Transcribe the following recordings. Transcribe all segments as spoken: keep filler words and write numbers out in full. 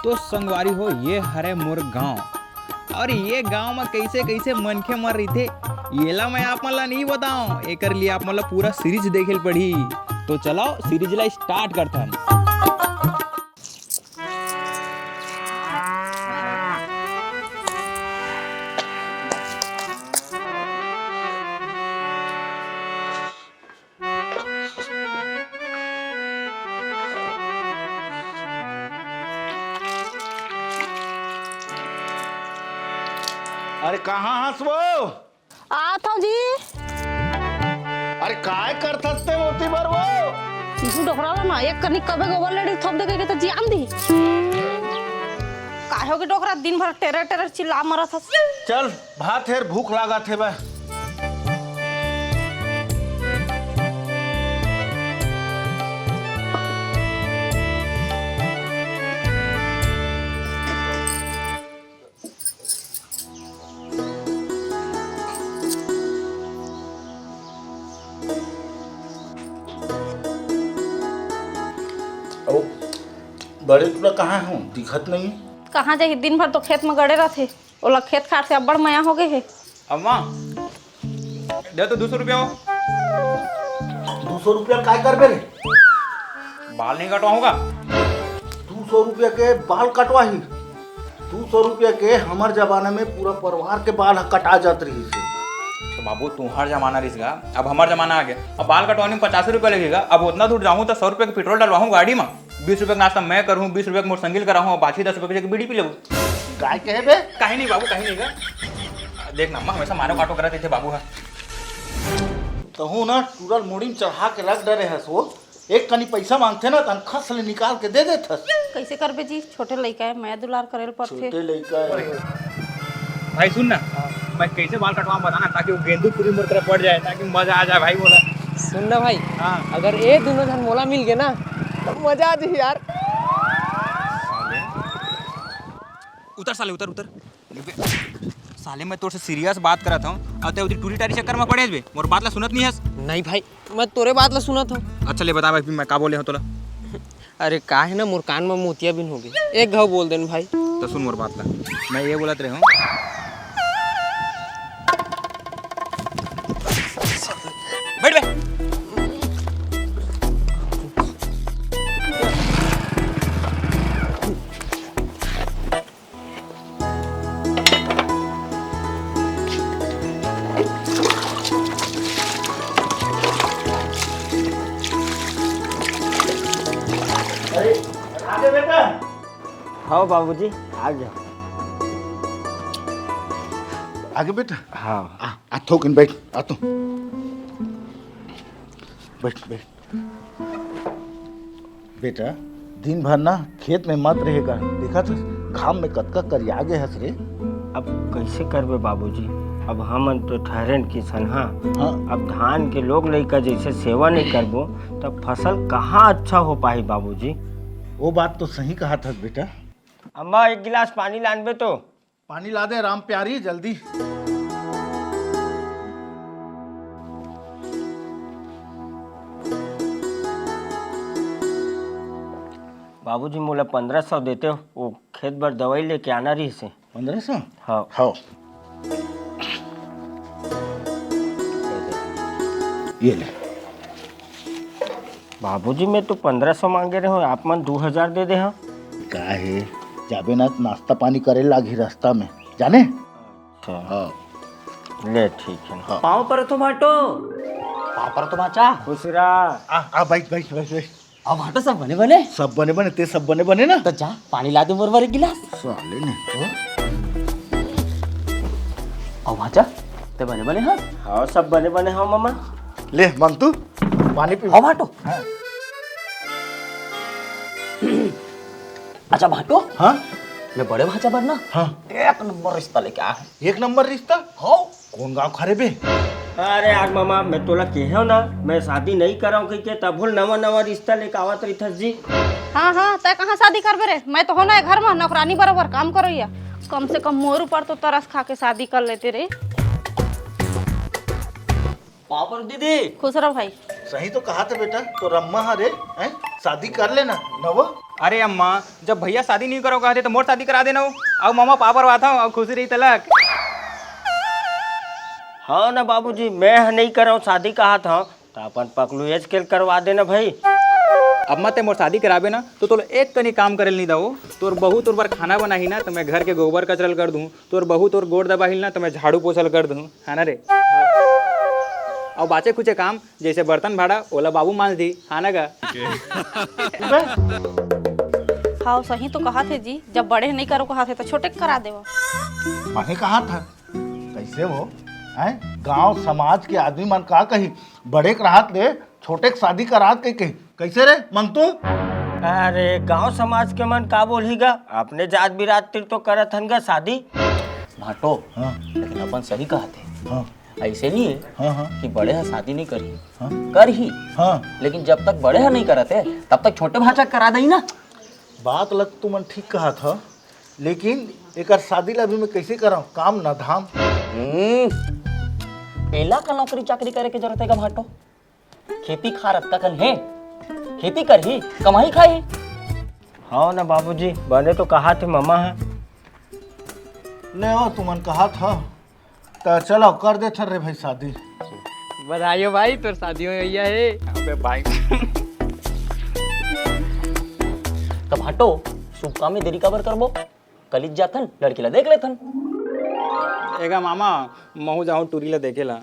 तो संगवारी हो, ये हरे मोर गांव। और ये गांव में कैसे कैसे मनखे मन रहिथे, येला मैं आप मन ला नहीं बताऊं। एकर लिए आप मन ला पूरा सीरीज देखे ल पड़ही। तो चलो, सीरीज ला स्टार्ट करथन। अरे, कहाँ हस वो? आत हव जी। अरे, काय करथस ते ओती बर वो? इहू डोकरा ला ना, एक कनी कबे गोबर लेड़ी थोप दे के तो जियान दी। काय होगे डोकरा, दिन भर टेरर टेरर चिल्ला मरत हस। चल, भात हेर, भूख लागत हे बा। अउ बड़े टूरा कहाँ हो? दिखत नहीं। कहाँ जाही, दिन भर तो खेत में गड़े रथे। ओला खेत खार से अब्बड़ मया हो गए हे। अम्मा, दे तो दू सौ रुपया हो। दू सौ रुपया काय करबे रे? बाल नहीं कटवाऊंगा। दू सौ रुपया के बाल कटवाही? दू सौ रुपया के हमर जमाना में पूरा परिवार के बाल ह कटा जात रहिस हे। तो बाबू, तुम्हार जमाना रहिस गा, अब हमर जमाना आ गया। अब बाल कटवाने में पचास रुपया लगेगा। अब उतना दूर जाऊँ तो सौ रुपया के पेट्रोल डलवाऊँ गाड़ी में, बीस रुपया के नाश्ता मैं करूँ, बीस रुपया के मोटरसाइकिल कराऊँ, बाकी दस रुपया के बीड़ी पी लेबो। काय कहे बे? कहीं नहीं बाबू, कहीं नहीं गा। देख ना अम्मा, हमेशा मारो काटो करत रहिथे बाबू ह। तहूँ ना टूरा ल मुड़ी में चढ़ा के रख डरे हस वो। एक कनी पैसा मांगथे ना, तन खस ले निकाल के दे देथस। कैसे करबे जी, छोटे लइका है, मया दुलार करे ल पड़थे। छोटे लइका है। भाई सुन ना, हाँ। मैं कैसे बाल कटवा बताना, ताकि वो गेंदू पूरी मोर तरफ पड़ जाए, ताकि मजा आ जाए भाई बोला। सुन ना भाई, हाँ। अगर ये दोनों झन मोला मिल गए ना, तो मजा आ जाए यार। उतर साले, उतर, उतर। साले, मैं तोर से सीरियस बात करत हूँ, अउ तैं उधर टूरी टारी चक्कर में पड़े हस बे, मोर बात ला सुनत नहीं हस। नहीं भाई, मैं तोरे बात ला सुनत हूँ। अच्छा ले बता भाई, मैं का बोले हूँ तोला? अरे का है ना, मोर कान में मोतिया बिन हो गए, एक घाव बोल देन भाई। तो सुन मोर बात ला, मैं ये बोलत रहे हूँ। बैठ बे। अरे, आगे बेटा। हाँ बाबूजी, आ गया। आगे बेटा। हाँ। आ, आ थोकिन बैठ, आ तो। बैठ, बैठ। बेटा, दिन भर ना खेत में मत रहेगा, देखत हस घाम में कतका करिया गे हस रे। अब कैसे करबे बाबूजी, अब हमन तो ठहरेन किसान, हाँ। हाँ। अब धान के लोग लइका जैसे सेवा नहीं करबो, तब फसल कहाँ अच्छा हो पाही बाबूजी? वो बात तो सही कहा था बेटा। अम्मा, एक गिलास पानी लानबे तो। पानी ला दे राम प्यारी, जल्दी। बाबूजी, मोला पंद्रह सौ देते हो, वो खेत बर दवाई लेके आना रहिस हे। पंद्रह सौ? हाँ। हाँ। ये ले। बाबूजी, मैं तो पंद्रह सौ मांगे रहे हूँ, आप मन दू हजार दे दे हा। का हे, जाबे ना, नाश्ता पानी करे लागी रास्ता में, जाने? अच्छा। हाँ। ले, ठीक है। हाँ। पाँव परत हो भाटो। पाँव परत हो भाचा। खुश रहा। आ, आ, बैठ, बैठ, बैठ, बैठ। अउ भाटो, सब बने बने? सब बने बने, ते सब बने बने ना? तो जा, पानी ला दे मोर बर एक गिलास। साले ने तो। अउ भाचा, ते बने बने हस? हाँ, सब बने बने हव मामा। ले मंगतू, पानी पी। अउ भाटो। हाँ। अच्छा भाटो, हाँ? मैं बड़े भाचा बर ना, हाँ। एक नंबर रिश्ता लेके आया हूँ। एक नंबर रिश्ता? हाँ। कौन गाँव खा रे बे? अरे यार मामा, मैं तोला केहेव ना, मैं शादी नहीं करव कहिके, तभो ले नवा नवा रिश्ता लेके आवत रहिथस जी। हाँ, हाँ, तैं कहाँ शादी करबे रे? मैं तो हो ना ए घर में नौकरानी बराबर काम करोइया। कम से कम मोर ऊपर तो तरस खा के शादी कर लेते रे। पाँव परत दीदी। खुश रह भाई। सही तो कहा था बेटा, तोर अम्मा हा रे, हैं? शादी कर लेना, न वो? अरे अम्मा, जब भैया शादी नहीं करो कहते तो मोर शादी करा देना हो। अउ ममा पापड़ वाथा अउ खुशी रही तलक। हाँ ना बाबूजी, मैं ह नहीं कराऊँ शादी कहा था, तो अपन पकलू एज के करवा देना भाई। अम्मा ते मोर शादी कराबे ना तो तोला एक कनी काम करे नहीं दो। तोर बहू तोर बर खाना बनाही ना तो मैं घर के गोबर कचरल कर दूँ। तोर बहू तोर गोड़ दबाहिल ना तो मैं झाड़ू पोछल कर दूँ, है ना रे? अउ बाचे कुचे काम जैसे बर्तन भाड़ा ओला बाबू मांज दी, हाँ ना गा? हाँ, सही तो कहा थे जी, जब बड़े नहीं करो कहा थे तो छोटे के करा देवा। माने कहा था, कैसे वो हैं? गांव समाज के आदमी मन का कही, बड़े के राहत ले छोटे के शादी करात कही, कही कैसे रे मंगतू? अरे गांव समाज के मन का बोलही गा, अपने जात बिरात तिर तो करत हन गा शादी। भाटो, हाँ। लेकिन अपन सही कहा थे। हाँ। ऐसे नहीं है हाँ, हाँ। कि बड़े ह शादी नहीं करही। हाँ। करही। हाँ। लेकिन जब तक बड़े ह नहीं करत है, तब तक छोटे भांचा करा दही ना। बात लग तुमन ठीक कहा था, लेकिन एकर शादी ला भी मैं कैसे कराऊं? काम ना धाम। हम्म। एला का नौकरी चाकरी करे के जरूरत है का भाटो? खेती खार अतका कन हे, खेती करही, कमाही खाही। हाँ ना बाबूजी, बने तो कहा थे ममा है। ले ओ, तुमन कहा था, त चलो कर देथन रे भाई शादी। बधाई हो भाई, तोर शादी हो गई है। अबे भाई। त भाटो, शुभ काम में देरी काबर करबो? कलित जाथन, लड़की ला देख लेथन। एगा मामा, महू जाहूं टूरी ला देखे ला।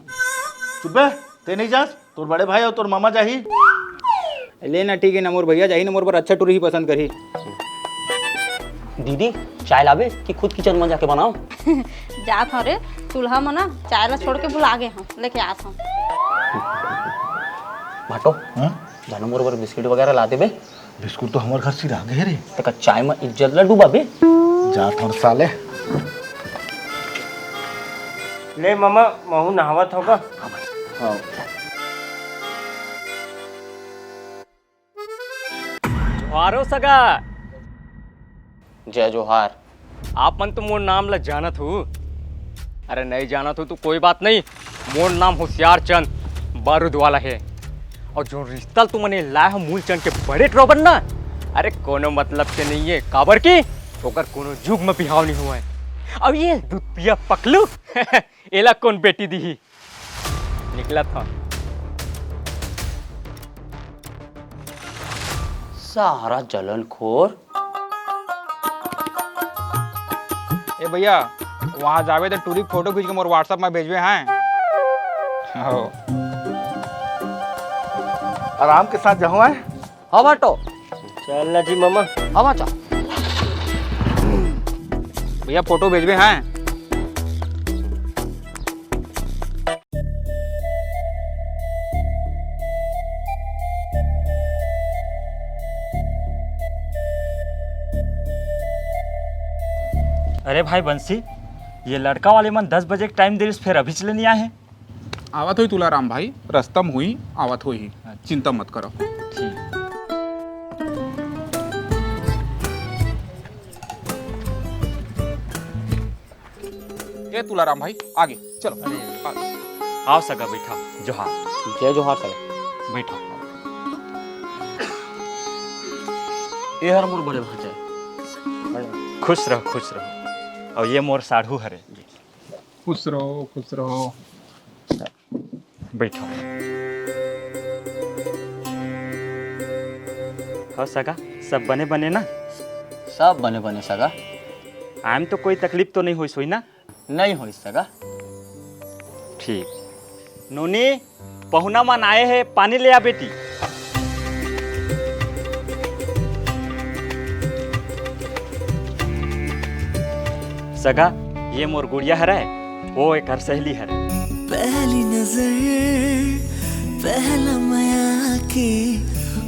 चुप बे, ते नहीं जास? तोर बड़े भाई अउ तोर मामा जाही। ले ना, ठीक है ना, मोर भैया जाही ना, मोर बर अच्छा टूरी ही पसंद करही। दीदी, चाय लाबे कि खुद किचन में जाके बनाओ? जात हूँ रे, चूल्हा में ना चाय ला छोड़ के भुला गए हूँ, लेके आत हूँ। भाटो, हाँ? जानो मोर बर बिस्किट वगैरह ला देबे। बिस्कुट तो हमर घर सिरा गे रे। तेका चाय में इज्जत ला डुबाबे। जात हूँ साले। ले मामा, महू नहावत होगा। हाँ। जोहारो सगा। जय जोहार। आप मन तो मोर नाम ला जानत हो। अरे नहीं जानत हो तो कोई बात नहीं, मोर नाम होशियार चंद बारूद वाला है। और जो रिश्ता ल तुमन लाए हो मूलचंद के बड़े टोबर ना, अरे कोनो मतलब के नहीं है, काबर की ओकर कोनो जुग में बिहाव नहीं हुआ है। अब ये दूध पिया पकलू एला कौन बेटी दी ही? निकलत हव। सारा जलनखोर। ए भैया, वहाँ जाबे तो टूरी के फोटो खींच के मोर WhatsApp में भेजबे हैं। हो। आराम के साथ जाहूँ हैं। हाँ भाटो। चल ना जी मामा। हाँ भाचा। भैया फोटो भेजबे हैं। अरे भाई बंसी, ये लड़का वाले मन दस बजे के टाइम दे रिस, फेर अभी चले नहीं आए हैं। आवत होही तुलाराम भाई, रस्ता म होही, आवत होही, चिंता मत करो। ठीक। ए तुलाराम भाई, आगे चलो। आओ सगा, बैठा। जोहार। जय जोहार सगा। बैठा। ए हर मोर बड़े भांचा हे। खुश रहो, खुश रहो। और ये मोर साढ़ू हरे। खुश रहो, खुश रहो। बैठो। और सगा, सब बने बने ना? सब बने बने सगा। आए म तो कोई तकलीफ तो नहीं होइस होही ना? नहीं होइस सगा। ठीक। नोनी, पहुना मन आए हे, पानी ले आ बेटी। सगा, ये मोर गुड़िया हरय, वो एकर सहेली हरय। पहली नजर, पहला मया के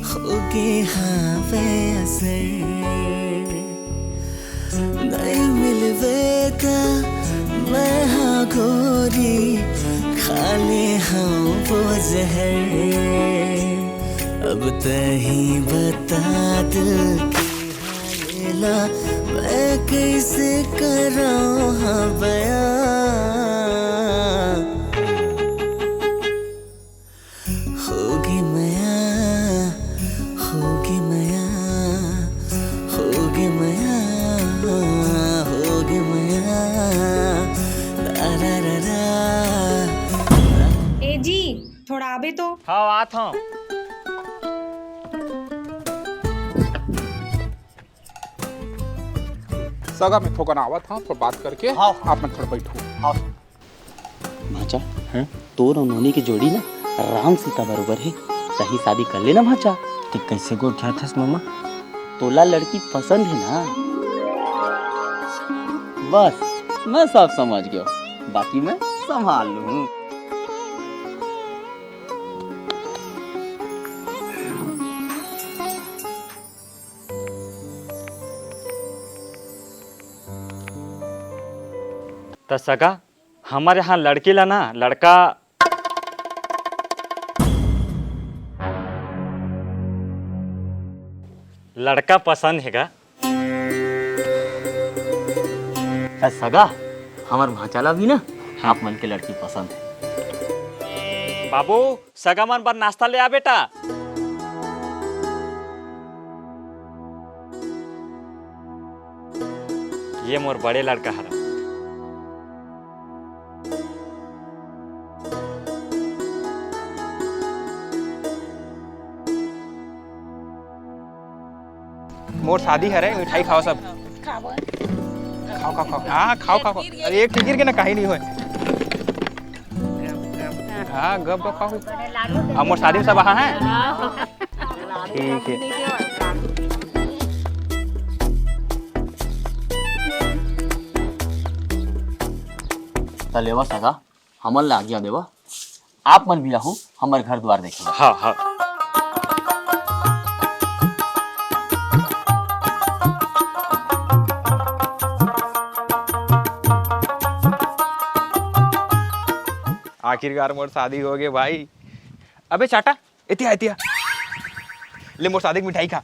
होगे हाँ बेअसर। नहीं मिलबे त मैं हाँ गोरी, खा ले हाँ वो जहर। अब तही बता दिल के हाल ला, मैं कैसे कराऊँ हाँ बयां। होगी मया, होगी आत हंव। सगा, मैं थोकन आवत हंव, थोड़ा बात करके। हाँ। आप मन थोड़ा बैठो। हाँ। भांचा, हैं? तोर अउ नोनी के जोड़ी ना राम सीता बरोबर हे। तहीं शादी कर लेना भांचा। ते कइसे गोठियाथस मामा? तोला लड़की पसंद हे ना? बस, मैं सब समझ गेंव, बाकी मैं संभाल लूं। त सगा, हमर यहाँ लड़की ला ना, लड़का, लड़का पसंद हे गा। त सगा, हमर भांचा ला भी ना, आप मन के लड़की पसंद हे। बाबू, सगा मन बर नाश्ता ले आ बेटा। ये मोर बड़े लड़का हरा। मोर शादी हरे, मिठाई खाओ सब। खाओ, खाओ, खाओ। हाँ, खाओ, खाओ, खाओ। अरे, एक ठे गिर के ना, काहीं नहीं होय। हाँ, गप, गप खाओ। अब मोर शादी में सब आहा है। ठीक है। त लेवा सगा, हमन ला आज्ञा देवा, आप मन भी आहू हमर घर दुआर देखे बर। हाँ, हाँ। आखिरकार मोर शादी हो गे भाई। अबे चाटा, एतिया, एतिया। ले मोर शादी के मिठाई खा।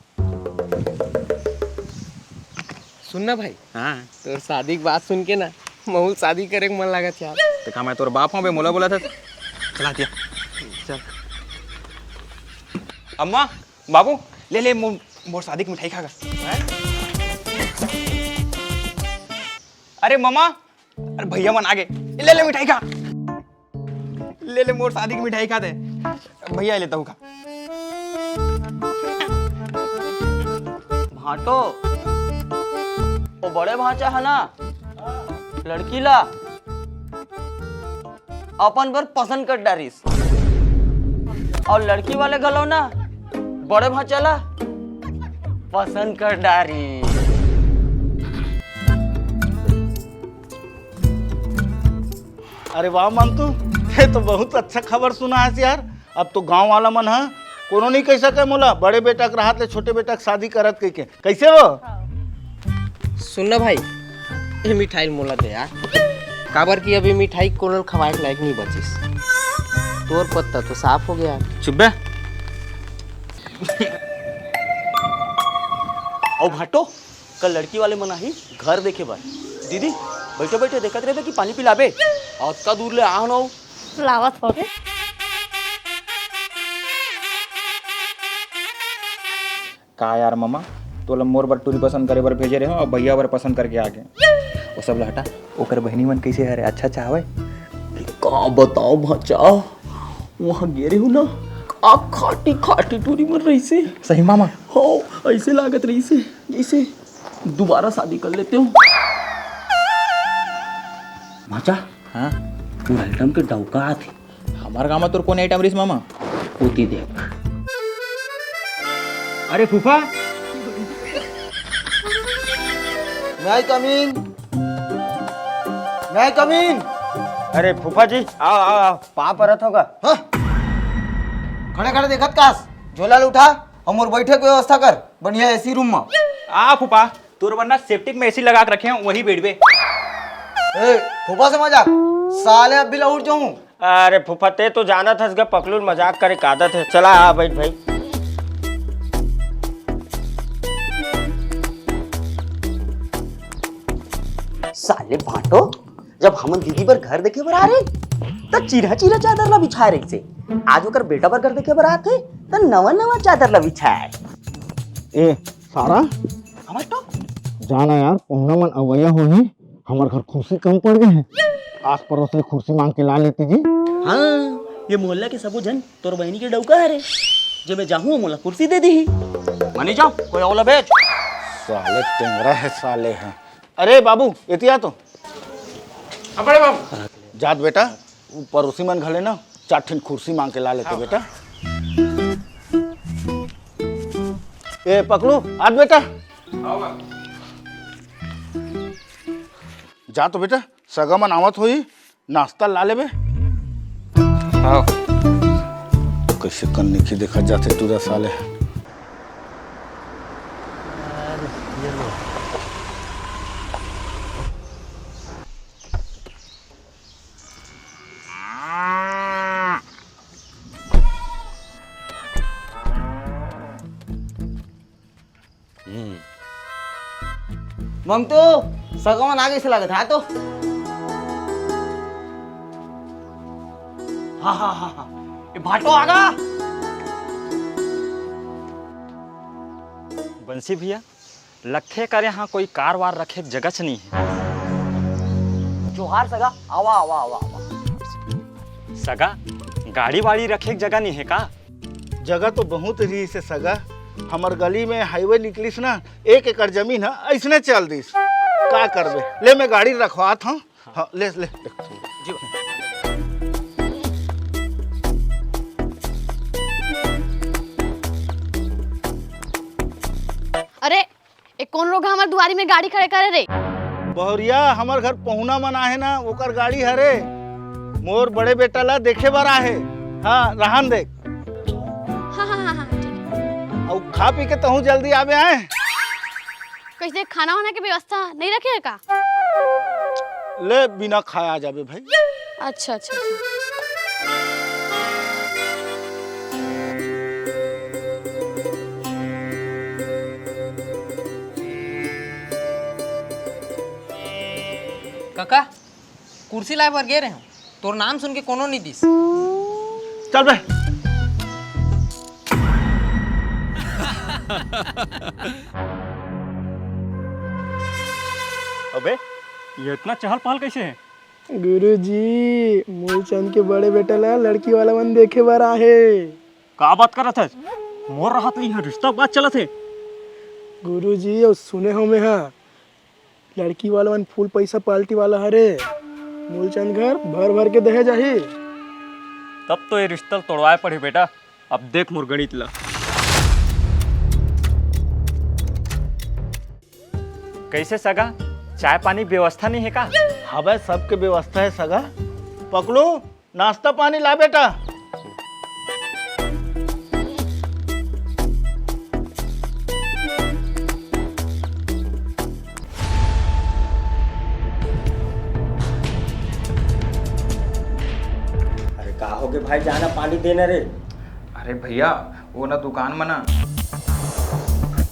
सुन ना भाई, हाँ। तोर शादी के बात सुन के ना, महू शादी करे के मन लागत यार। त का मैं तोर बाप हंव बे, मोला बोलत हस? चला दिया। चल। अम्मा, बाबू, ले ले मो-, मोर शादी के मिठाई खा गा। अरे ममा, अरे भैया मन आगे, ले ले मिठाई खा। ले ले मोर शादी के मिठाई खा दे। भैया ले तहू खा। भांटो, ओ बड़े भांचा है ना, लड़की ला अपन बर पसंद कर डारिस, अउ लड़की वाले घलो ना बड़े भांचा ला पसंद कर डारिस। अरे वाह मंतू, ये तो बहुत अच्छा खबर सुना है यार। अब तो गांव वाला मन ह कोनो नहीं कह सके मोला, बड़े बेटा के रहत ले छोटे बेटा के शादी करत कह के। कैसे हो? सुन ना भाई, ये मिठाई मोला दे यार, काबर कि अभी मिठाई कोनो ल खवाए के लायक नहीं बचिस। तोर पत्ता तो साफ हो गया। चुप बे। ओ भाटो, कल लड़की वाले मन आही घर देखे बर। दीदी, बैठे बैठे देखत रहिबे कि पानी पिलाबे? अतका दूर ले आहन अउ। लावत होगे। का यार ममा, तोला मोर बर टूरी पसंद करे बर भेजे रहे हो अउ भैया बर पसंद करके आ गे। वो सब ला हटा, ओकर बहिनी मन कैसे हरे, अच्छा अच्छा हवय? का बताओ भांचा, वहाँ गे रहे हो ना, का खाटी खाटी टूरी मन रहिसे। सही मामा। हो, ऐसे लागत रहिसे जैसे दोबारा शादी कर लेते हो। भांचा, हाँ? वो आइटम के डौका आथे। हमार गाँव में तोर कौन आइटम रहिस मामा? ओती देख। अरे फूफा। May I come in? May I come in? अरे फूफा जी, आओ, आओ, आओ। पाँव परत हों गा। हाँ? खड़े खड़े देखत कास, झोला ल उठा अउ मोर बैठे के व्यवस्था कर, बढ़िया एसी रूम में। आ फूफा, तोर बर ना सेप्टिक में एसी लगा के रखे हैं, वही बैठबे। ए, फूफा से मजाक, साले अब भी लौट जाऊं। अरे फूफा, ते तो जानत हस गा, पकलू ल मजाक करे के आदत है। चला आ, बैठ भाई। साले भांटो, जब हमन दीदी बर घर देखे बर आ रहे, त चिरहा चिरहा चादर ला बिछाए रहिसे। आज ओकर बेटा बर घर देखे बर आथे, त नवा नवा चादर ला बिछाए। ए सारा, हमर तो जाना यार, पहुना मन अवैया होही, हमर घर खुर्सी कम पड़ गए हैं, आस पड़ोस ले खुर्सी मांग के ला लेती जी। हाँ, ये मोहल्ला के सबो झन तोर बहिनी के डउका हरे, जब मैं जाहूँ मोला कुर्सी दे दीही। मनी जाओ, कोई अउ ला भेज। साले टेंगरा हे, साले हे। अरे बाबू, एती आ तो। हाँ, बड़े बाबू। जात बेटा, उ पड़ोसी मन घले ना, चार ठिन कुर्सी मांग के ला लेते बेटा। ए पकलू, आत बेटा। जा तो बेटा, सगा मन आवत होही, नाश्ता ला लेबे। हाँ। कइसे कन्नी की देखा जाथे टूरा साले। हम्म। मंगतू, सगा मन आगे से लगत हे, आ तो। हाँ, हाँ, हाँ, हाँ। ये भाटो आगा। बंसी भैया, लखे कर यहाँ कोई कार वार रखे के जगह च नहीं है। जोहार सगा, आवा, आवा, आवा, आवा। सगा, गाड़ी वाड़ी रखे के जगह नहीं है का? जगह तो बहुत रहिस हे सगा, हमर गली में हाईवे निकलिस ना, एक एकड़ जमीन ह अइसने चल दिस। का करबे, ले मैं गाड़ी रखवात हूँ। हाँ, ले, ले, ले। जी। अरे, ए कोन रोगहा हमर दुआरी में गाड़ी खड़े करे रे? बहुरिया, हमर घर पहुना मन आहे ना, ओकर गाड़ी हरे। मोर बड़े बेटा ला देखे बर आहे। हाँ, रहन दे। हाँ, हाँ, हाँ, हाँ, ठीक है। अउ खा पी के तहूँ जल्दी आबे आए। कइसे खाना वाना के व्यवस्था नहीं रखे है का? ले, बिना खाए आ जाबे भाई। अच्छा, अच्छा, अच्छा। काका, कुर्सी लाए बर गे रहेंव, तोर नाम सुन के कोनो नहीं दिस। चल बे। अबे, ये इतना चहल पहल कैसे है? गुरुजी, मूलचंद के बड़े बेटा ला लड़की वाला मन देखे बर आहे। का बात करत हस? मोर रहत ले इहाँ रिश्ता बात चलत हे। गुरुजी, अउ सुने हो मैं हा, लड़की वाला मन full पैसा party वाला हरे। मूलचंद घर भर भर के दहेज आही। तब तो ये रिश्ता तोड़वाए पड़ही बेटा। अब देख मोर गणित ला। कैसे सगा, चाय पानी व्यवस्था नहीं है का? हवय, सबके व्यवस्था है सगा। पकलू, नाश्ता पानी ला बेटा। अरे का होगे भाई, जाना पानी देना रे। अरे भैया, वो ना दुकान में ना।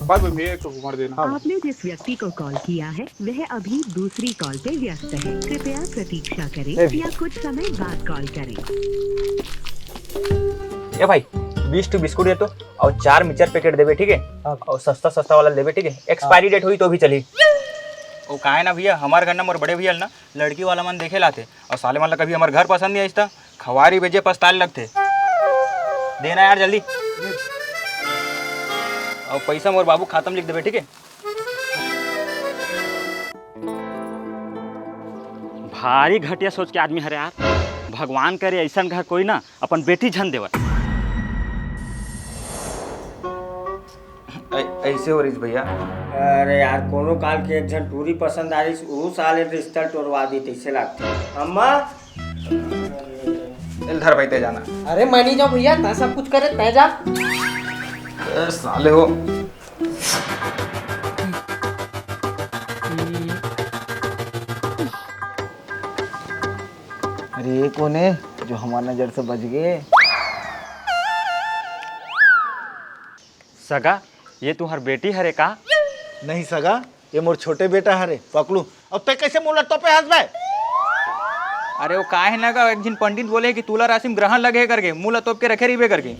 बस भैया, एक तो घुमा देना। आपने जिस व्यक्ति को कॉल किया है, वह अभी दूसरी कॉल पे व्यस्त है। कृपया प्रतीक्षा करें ए भैया। या कुछ समय बाद कॉल करें। ए भाई, बीस ठो बिस्कुट दे तो, और चार मिक्सचर पैकेट देबे, ठीक है? हाँ। और सस्ता सस्ता वाला लेबे, ठीक है? एक्सपायरी डेट होई तो भी चली। वो का है ना भैया, हमारे घर ना मोर बड़े भैया ना लड़की वाला मन देखे लाते, और साले मन ला कभी हमारे घर पसंद नहीं आइस त खवारी भेजे पछताए लगथे। देना यार जल्दी। और पैसा मोर बाबू खाता में लिख देबे, ठीक है? भारी घटिया सोच के आदमी हरे यार। भगवान करे ऐसन घर कोई ना अपन बेटी झन देवत। ऐ-, ऐसे हो रहीस भैया। अरे यार, कोनो काल के एक झन टूरी पसंद आ रहीस, उहू साले रिश्ता टोरवा दी, तैसे लागथे। अम्मा, एल धर भाई, तै जाना। अरे मैं नहीं जाऊँ भैया, तै सब कुछ करे, तै जा। ए, साले हो। अरे ये कौन है जो हमार नजर से बच गए? सगा, ये तुहर बेटी हरे का? नहीं सगा, ये मोर छोटे बेटा हरे, पकलू। अब तै कैसे मोला तोपे हस बे? अरे वो का है ना गा, एक झिन पंडित बोले कि तुला राशि में ग्रहण लगे हे करके, मुँह ला तोप के रखे रहिबे करके।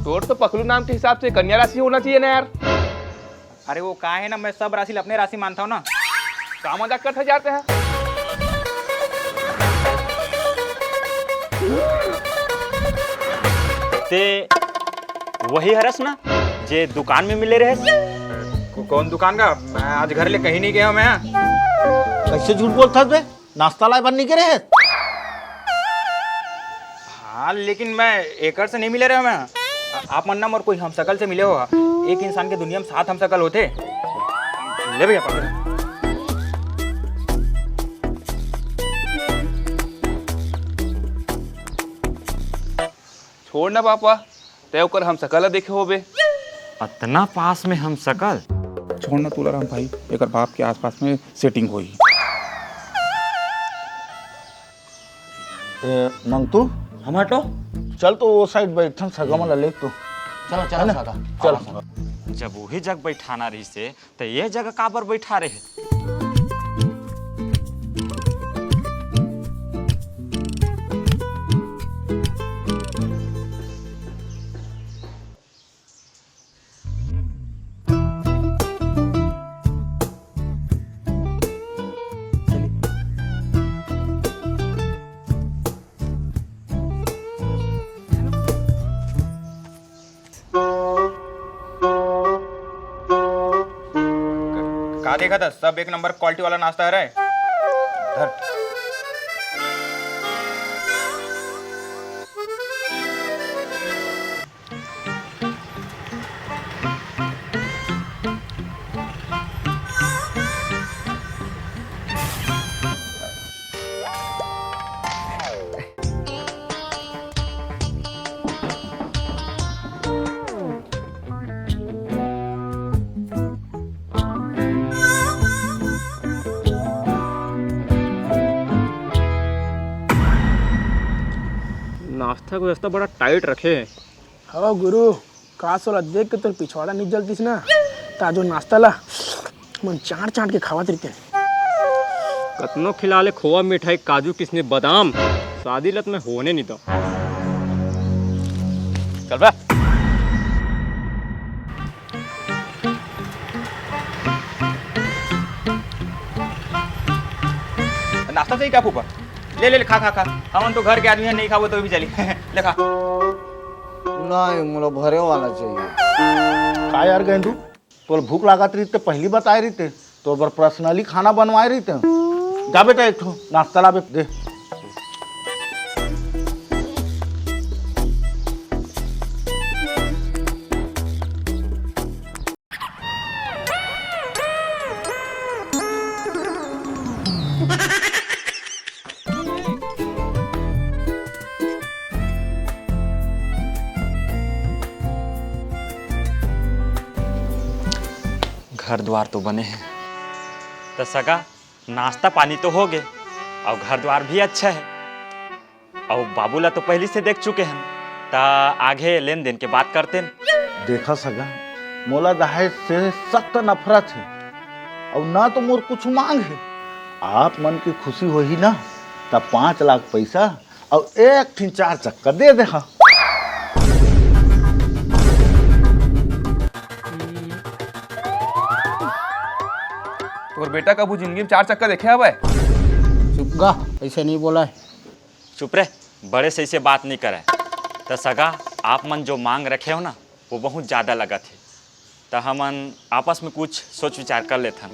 तोर तो पकलू नाम के हिसाब से कन्या राशि होना चाहिए ना यार। अरे वो का है ना, मैं सब राशि ला अपने राशि मानता हूँ ना। का मजाक करत हस यार तैं? ते वही हरस ना, जे दुकान में मिले रहे? को-, कौन दुकान का? मैं आज घर ले कहीं नहीं गया मैं। कैसे झूठ बोलता बे? नाश्ता लाए बर नहीं गे रहे? हाँ, लेकिन मैं एकर से नहीं मिले रहे मैं। आ-, आप मन ना मोर कोई हमसकल से मिले हो। एक इंसान के दुनिया में सात हमसकल होते। ले भैया, पकड़। छोड़ ना पापा, तै ओकर हमसकल ला देखे होबे। अतना पास में हमसकल? छोड़ ना तुलाराम भाई, एकर बाप के आसपास में सेटिंग होई। ए, मंगतू? हम हटो। चल तो वो साइड बैठन सगा मन ला ले तो। चलो, चलो, है ना? सगा। चल। चलो। जब वही जग बैठाना रहिसे, त ये जगह काबर बैठा रहे? का देखत हस? सब एक नंबर क्वालिटी वाला नाश्ता हरे। धर। नाश्ता के व्यवस्था बड़ा टाइट रखे हे। हव गुरु, काश ओला देख के तोर पिछवाड़ा नइ जलतिस ना, त आज ओ नाश्ता ला मन चांट चांट के खावत रहितेन। कतनो खिला ले खोवा मिठाई, काजू किशमिश बादाम, शादी ला त मैं होने नइ दंव। चल बे। नाश्ता चाहिए का फूफा? ले, ले, ले, खा, खा, खा। हमन तो घर के आदमी हन, नहीं खाबो तो भी चली। ले खा। नहीं, मोला भरे वाला चाहिए। का यार गेंदू, तोला भूख लागत रहिते, पहली बताए रहिते, तोर बर पर्सनली खाना बनवाए रहिते। जा बेटा, एक ठो नाश्ता ला बे, दे। घर द्वार तो बने हे, त सगा नाश्ता पानी तो हो गे, अउ घर द्वार भी अच्छा हे। अउ बाबू ला तो पहिली से देख चुके हन, त आगे लेन देन के बात करतेन। देखा सगा, मोला दहेज से सख्त नफरत हे, अउ ना तो मोर कुछ मांग हे। आप मन के खुशी होही ना, त पाँच लाख पैसा अउ एक ठिन चार चक्का दे देहा। तोर बेटा कभू जिंदगी में चार चक्का देखे हवय? चुप गा, ऐसे नहीं बोला है। चुप रे, बड़े से ऐसे बात नहीं करे। त सगा, आप मन जो मांग रखे हो ना, वो बहुत ज्यादा लगत हे। त हमन आपस में कुछ सोच विचार कर लेथन।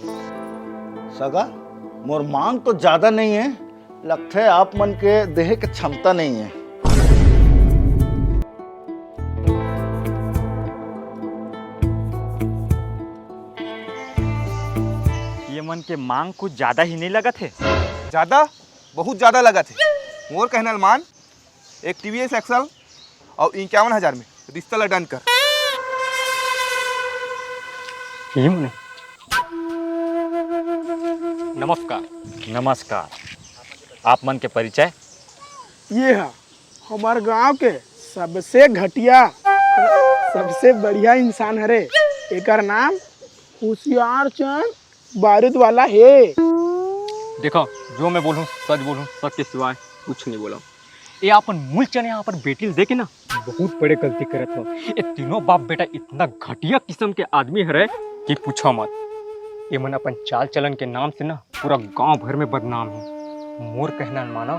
सगा, मोर मांग तो ज्यादा नहीं है, लगथे आप मन के देहे के क्षमता नहीं है। ये मन के मांग कुछ ज्यादा ही नहीं लगत हे? ज्यादा? बहुत ज्यादा लगत हे। मोर कहना ल मान, एक टीवीएस एक्सल अउ इक्यावन हजार में रिश्ता ला डन कर। ये मने। नमस्कार। नमस्कार। आप मन के परिचय? ये हा हमार गांव के सबसे घटिया, सबसे बढ़िया इंसान हरे। एकर नाम होशियार चंद बारूद वाला हे। देखो, जो मैं बोलूं, सच बोलूं, सच के सिवाय कुछ नहीं बोला। ये अपन मूल चने यहाँ पर बेटी ल देके ना बहुत बड़े गलती करत हो। ये तीनों बाप बेटा इतना घटिया किस्म के आदमी हरे कि पूछो मत। ये मन अपन चाल चलन के नाम से ना पूरा गांव भर में बदनाम है। मोर कहना ल मानो,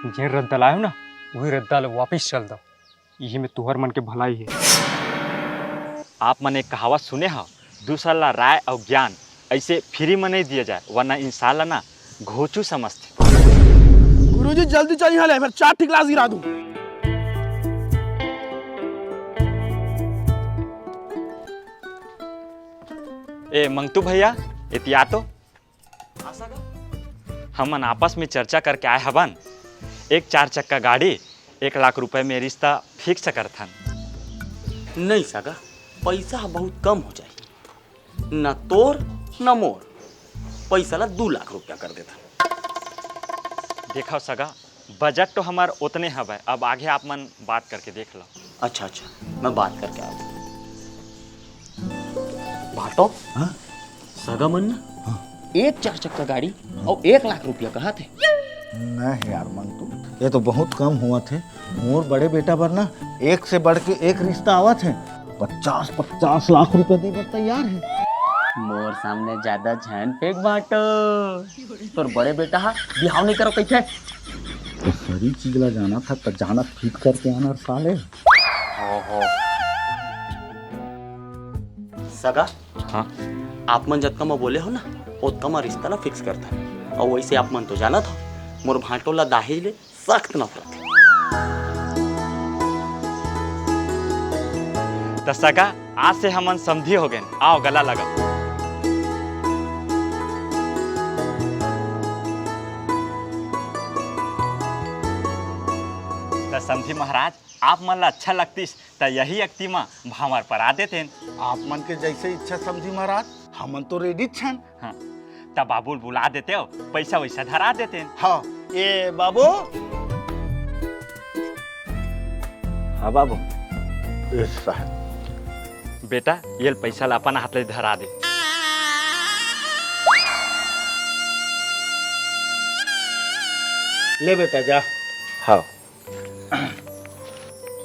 जे रद्दा लायो ना, वही रद्दा ल वापिस चल दो। इही में तुहर मन के भलाई हे। आप मन एक कहावत सुने हव, दूसर ला राय अउ ज्ञान ऐसे फ्री में नहीं दिया जाए, वरना इंसान ला ना घोचू समझथे। गुरुजी, जल्दी चल यहाँ ले, फिर चार ठिक गिलास गिरा दूं। ए मंगतू भैया, एती आ तो। हमन आपस में चर्चा करके आए हवन, एक चार चक्का गाड़ी, एक लाख रुपए में रिश्ता फिक्स करथन। नहीं सगा, पैसा ह बहुत कम हो जाही, न तोर न मोर। पैसा ला दू लाख रुपया कर देथन। देखव सगा, बजट तो हमार ओतने हवय, अब आगे आप मन बात करके देख लो। अच्छा अच्छा, मैं बात करके आया। भाटो, हाँ? सगा मन ना हाँ। एक चार चक्का गाड़ी अउ एक लाख रुपया कहा थे। नहीं यार मंगतू, ये तो बहुत कम हुआ थे। मोर बड़े बेटा बर ना एक से बढ़ के एक रिश्ता आवत हे, पचास पचास लाख रुपया दे बर तैयार हे। मोर सामने ज्यादा झन फेंक भाटो, तोर बड़े बेटा हा बिहाव नहीं करो कहिथे। तो सरी चीज ला जाना था, तो जाना फिट करके आना साले। ओहो। सगा, हाँ। आप मन जतका म बोले हो ना, ओतका म रिश्ता ला फिक्स करथन। अउ वैसे आप मन तो जानत हो, मोर भांटो ला दाहेज ले सख्त नफरत हे। त सगा, आज से हमन समधी हो गेन। आओ, गला लगाओ। त समधी महाराज, आप मन ला अच्छा लगतिस, त यही अक्ति म भांवर परा देतेन। आप मन के जैसे इच्छा समधी महाराज, हमन तो रेडी छन। हाँ, त बाबू ल बुला देते हो, पैसा वैसा धरा देतेन। हाँ, ए बाबू। हाँ बाबू। ए साहब। बेटा, ये पैसा ला अपन हाथ ले धरा दे। ले बेटा, जा। हाँ।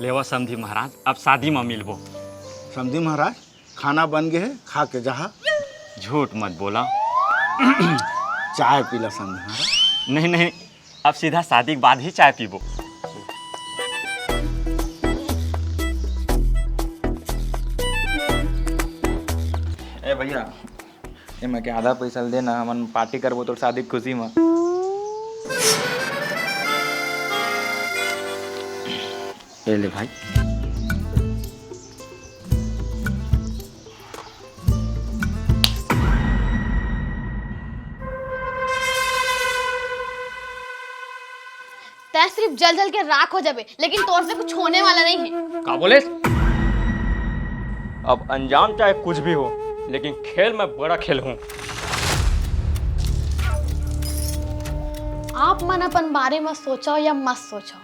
लेवा समधी महाराज, अब शादी म मिलबो। समधी महाराज, खाना बन गे हे, खा के जहा। झूठ मत बोला। चाय पीला समधी महाराज। नहीं, नहीं, अब सीधा शादी के बाद ही चाय पीबो। ए भैया, एमा के आधा पैसा ल देना, हमन पार्टी करबो तोर शादी के खुशी म। ए ले भाई। तैं सिर्फ जल जल के राख हो जाबे, लेकिन तोर से कुछ होने वाला नहीं है। का बोले? अब अंजाम चाहे कुछ भी हो, लेकिन खेल मैं बड़ा खेल हूँ। आप मन अपन बारे में सोचो या मत सोचो,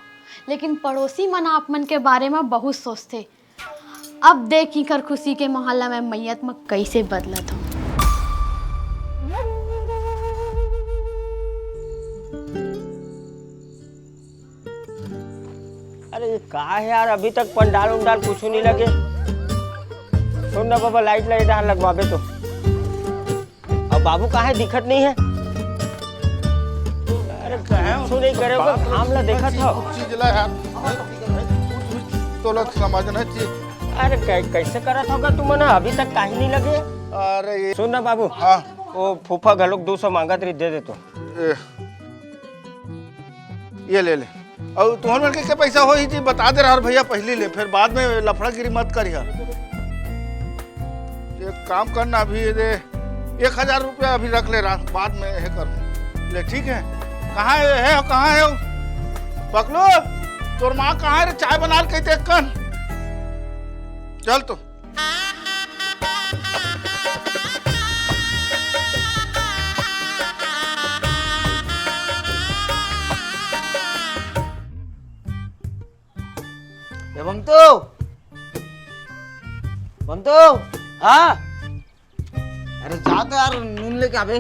लेकिन पड़ोसी मन आप मन के बारे में बहुत सोचते। अब देख इकर खुशी के माहौल ला मैं मैयत म कइसे बदलत हूँ। अरे ये का है यार, अभी तक पंडाल उंडाल कुछ नहीं लगे। सुन ना बाबा, लाइट लाइट यहाँ लगवाबे तो। अब बाबू काहे दिखत नहीं है? अरे कुछ नहीं करे, ओकर घाम ला देखत हो। चीज ला यार, तोला समझना चाहिए। अरे कै-, कैसे करत होगा तुमन? अभी तक काहे नहीं लगे? अरे ये सुन ना बाबू, हाँ। वो फूफा घलोक दो सौ मांगत रही, दे दे तो। ए, ये ले ले। अउ तुहर मन के, के पैसा होही जी, बता दे रहा भैया पहली ले, फिर बाद में लफड़ागिरी मत करिहा। एक काम करना, अभी ये दे, एक हजार रुपया अभी रख ले रहा, बाद में हे कर ले, ठीक है? कहाँ है, है, कहाँ है वो? पकलू, तोर माँ कहाँ है रे? चाय बना के देख कन। चल तो। ए बंतू, बंतू। हाँ। अरे जा तो यार, नून लेके आबे।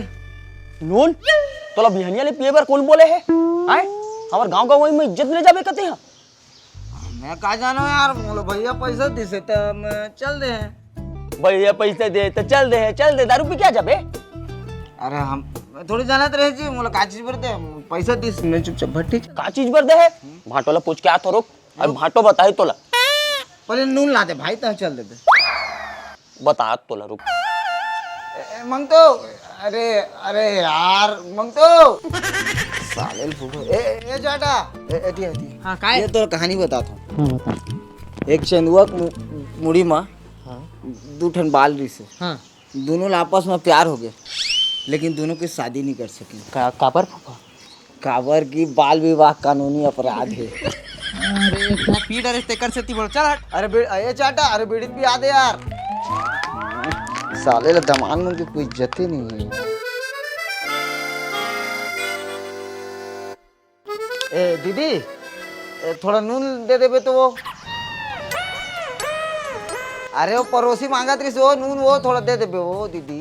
नून? तोला बिहनिया ले पिए बर कौन बोले है? आय? हमार गांव गंवई में इज्जत ले जाबे कते हैं? मैं का जानो यार, मोला भैया पैसा दिसे त मैं चल दे हैं। भैया पैसा दे त चल दे हैं, चल दे, दारू पी के आ जाबे। अरे हम, मैं थोड़ी जानत रहे जी, मोला का चीज बर दे, पैसा दिस, मैं चुपचाप भट्टी चल। का चीज बर दे है? भांटो ला पूछ के आ तो रुक, अब भांटो बताई तोला। पहले नून ला दे भाई, तहाँ चल देबे। बता तोला, रुक। ए, ए, मंगतो, अरे, अरे यार, मंगतो। साले ल फूफा। ए, ए, ए, चाटा। ए, ए, दिया, दिया। हाँ, काय? ये तोर कहानी बतात हँव। हाँ, बता। एक चंदुआ के मु-, मुड़ी मा हाँ। दू ठन बाल रिसे। हाँ। दोनों ला आपस में प्यार हो गए, लेकिन दोनों की शादी नहीं कर सके। का, काबर फूफा? काबर कि बाल विवाह कानूनी अपराध है। अरे, पी डरे तेकर सेती बोलो, चल हट। अरे बे-, ए चाटा, अरे बीड़ी पी आ दे यार। साले ला दमान मन के कोई इज्जत ही नहीं है। ए दीदी, ए, थोड़ा नून दे देबे तो वो। अरे वो पड़ोसी मांगत रहिस वो नून, वो थोड़ा दे देबे वो दीदी।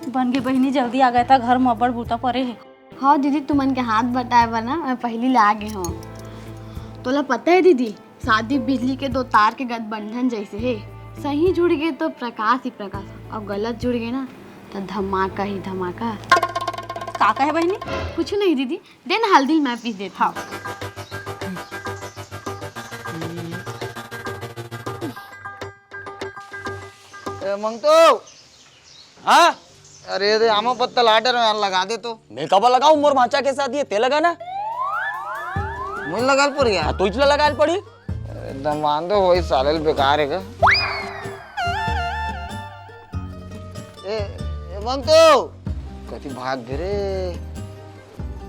बन गे बहिनी, जल्दी आ गे त घर म अब्बड़ बूता परे हे। हाँ दीदी, तुमन के हाथ बटाए बर ना मैं पहिली ले आ गे हँव। तोला पता हे दीदी, शादी बिजली के दो तार के गठबंधन जइसे हे, सही जुड़ गे तो प्रकाश ही प्रकाश, अउ गलत जुड़ गे ना तो धमाका ही धमाका। का कहे बहिनी? कुछ नहीं दीदी, दे ना हल्दी ल मैं पीस देत हँव। ए, मंगतो। हाँ? अरे, ये आमा पत्ता लाटर में लगा दे तो। मैं कब लगाऊं? मोर भांचा के शादी हे, ते लगा ना। मुझे लगा पड़ी यार। हाँ, तुझला लगा पड़ी। एकदम मान दो, वही साले बेकार है का? ए, ए, मंगतो। कति भाग गे रे।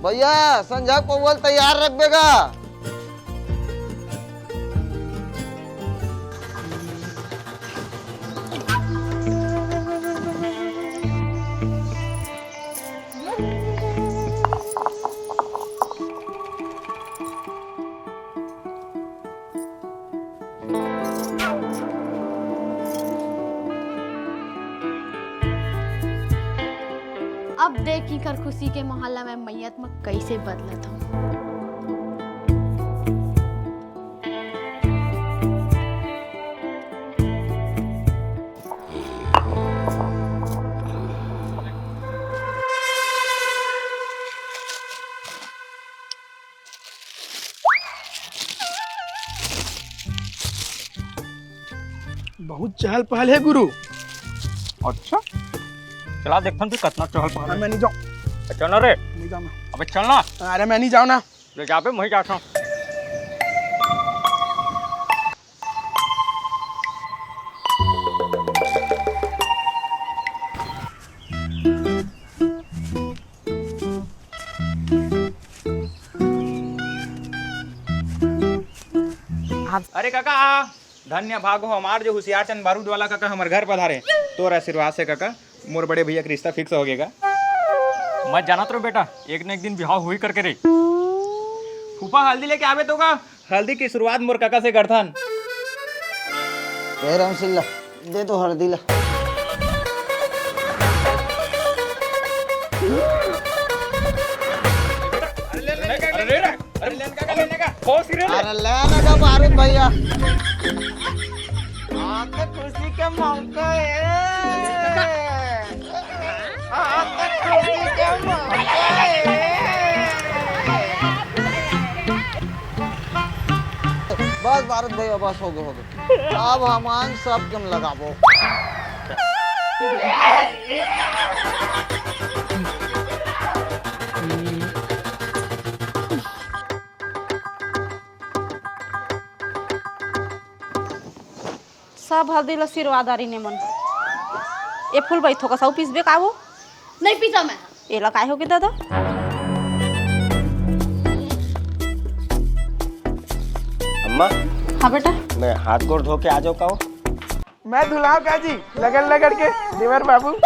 भैया, संझा पौवा ल तैयार रखबे गा। अब देख इकर खुशी के माहौल ला मैं मइयत म कइसे बदलत हँव। बहुत चहल पहल हे गुरु। अच्छा, चला देखथन तू कतना चहल पहल हाँ, हे। मैं नहीं जाऊँ। चल ना रे। नहीं जाऊँ मैं। अबे चल ना। अरे मैं नहीं जाऊँ ना। ले जाबे, मैं जाथँव। अरे काका, धन्य भाग हो हमार जो हुसियार चंद बारूद वाला काका हमर घर पधारे। तोर आशीर्वाद से काका, मोर बड़े भैया के रिश्ता fix हो गे गा। मैं जानत रहों बेटा, एक न एक दिन बिहाव होही करके रे। फूफा हल्दी लेके आबे तो का, हल्दी के शुरुआत मोर काका से करथन। ए रामसिल्ला, दे तो हल्दी ला। अरे लेने का, लेने का। अरे लेने का, लेने का। अरे लेने का बारूद भैया। आज तो खुशी के मौका है। आज तो खुशी के मौका है। बस बारूद भैया, बस हो गे, हो गे। अब हमन सब कम लगाबो। सब हल्दी ल सिरवा डारिन एमन। ए फूल बइठो का साउ पीसबे का वो? नहीं पीसा मैं। एला काय होगे दादा? अम्मा, हाँ बेटा। मैं हाथ गोड़ धो के आ जाऊँ का वो? मैं धुलाव का जी, लगड़ लगड़ के देवर बाबू।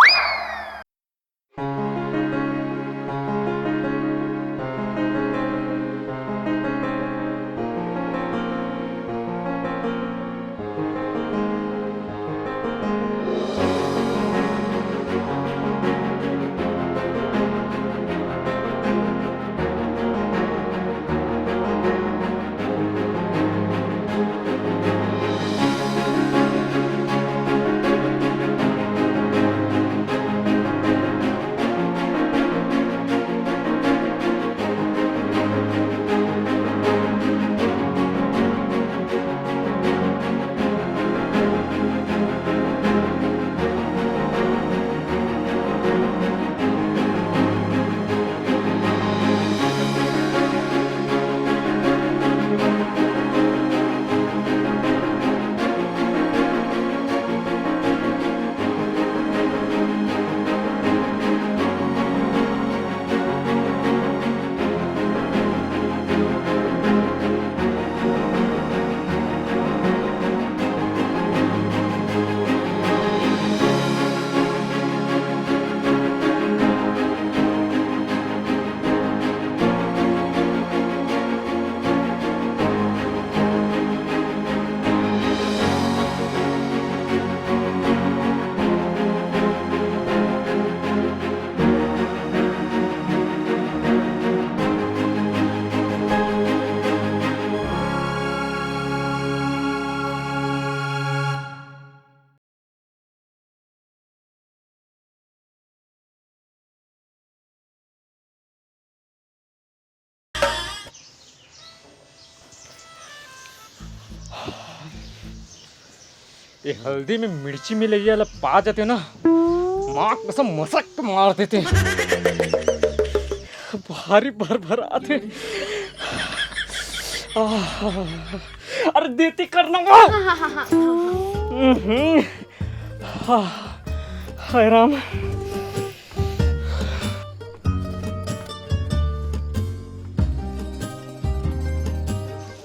ये हल्दी में मिर्ची मिलइया ला पा जाते ना, माँ कसम मसक के मार देते। भारी भर भर आते। आह, अरे देती करना वो। हम्म। हाय राम।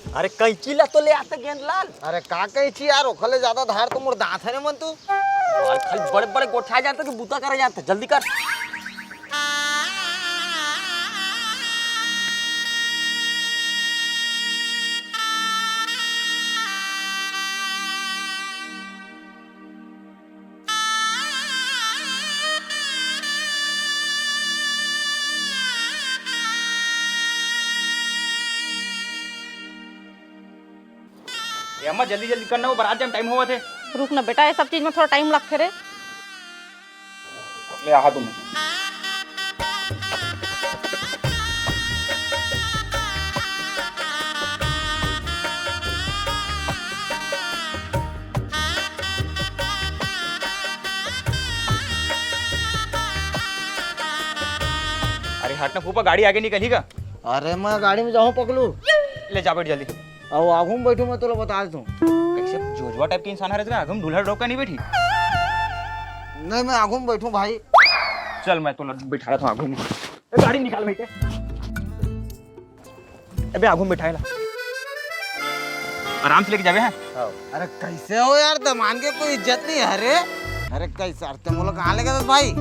अरे कैंची ला तो ले आते गेंदलाल। अरे का कैंची यार, ओखले ज्यादा धार तो मोर दांत हरे मन तू। अरे खाली बड़े बड़े गोठा जाते कि बूता करे जाते, जल्दी कर। ए अम्मा, जल्दी जल्दी करना, वो बारात जाम टाइम होवत हे। रुक ना बेटा, ये सब चीज में थोड़ा टाइम लगथे रे। ले आहा तुम। अरे हट ना फूफा, गाड़ी आगे निकलही का? अरे मैं गाड़ी में जाहूँ पकलू। ले जा बैठ जल्दी। अउ आगू में बैठू, मैं तोला बता देथों। कैसे जोजवा टाइप के इंसान हरे रे, आगू में दूल्हा डोका नहीं बैठी। नहीं, मैं आगू में बैठू भाई। चल मैं तोला बैठा देथों आगू में। ए, गाड़ी निकाल भाई के। अबे आगू में बैठाए ला। आराम से लेके जाबे, हाँ? हाँ। अरे कैसे हो यार, दमान के कोई इज्जत नहीं है रे। अरे कैसे, अरे ते मोला कहाँ लेके जात भाई?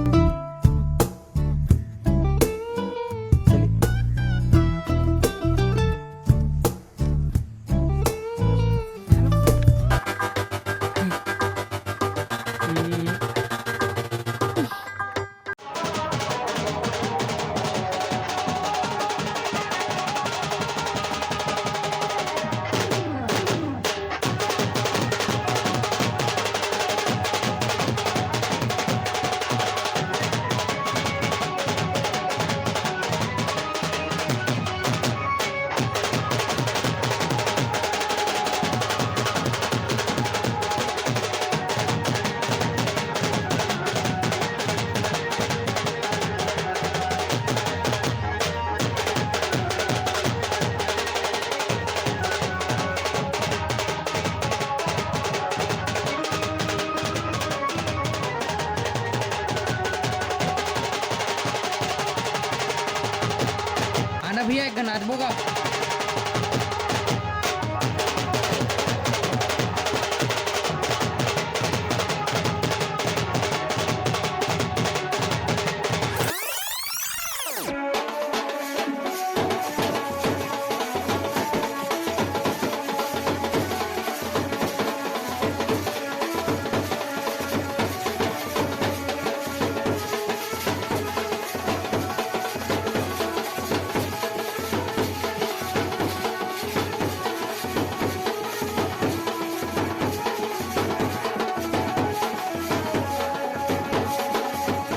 आना भैया, एक गन आजमो का।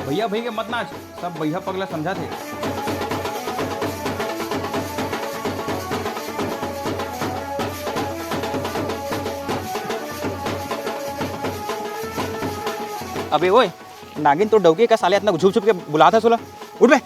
भैया, भैया मत नाच, सब बइहा पगला समझा थे। अबे ओए, नागिन तो डौकी का साले, इतना छुप छुप के बुलात हस ओला। उठ बे।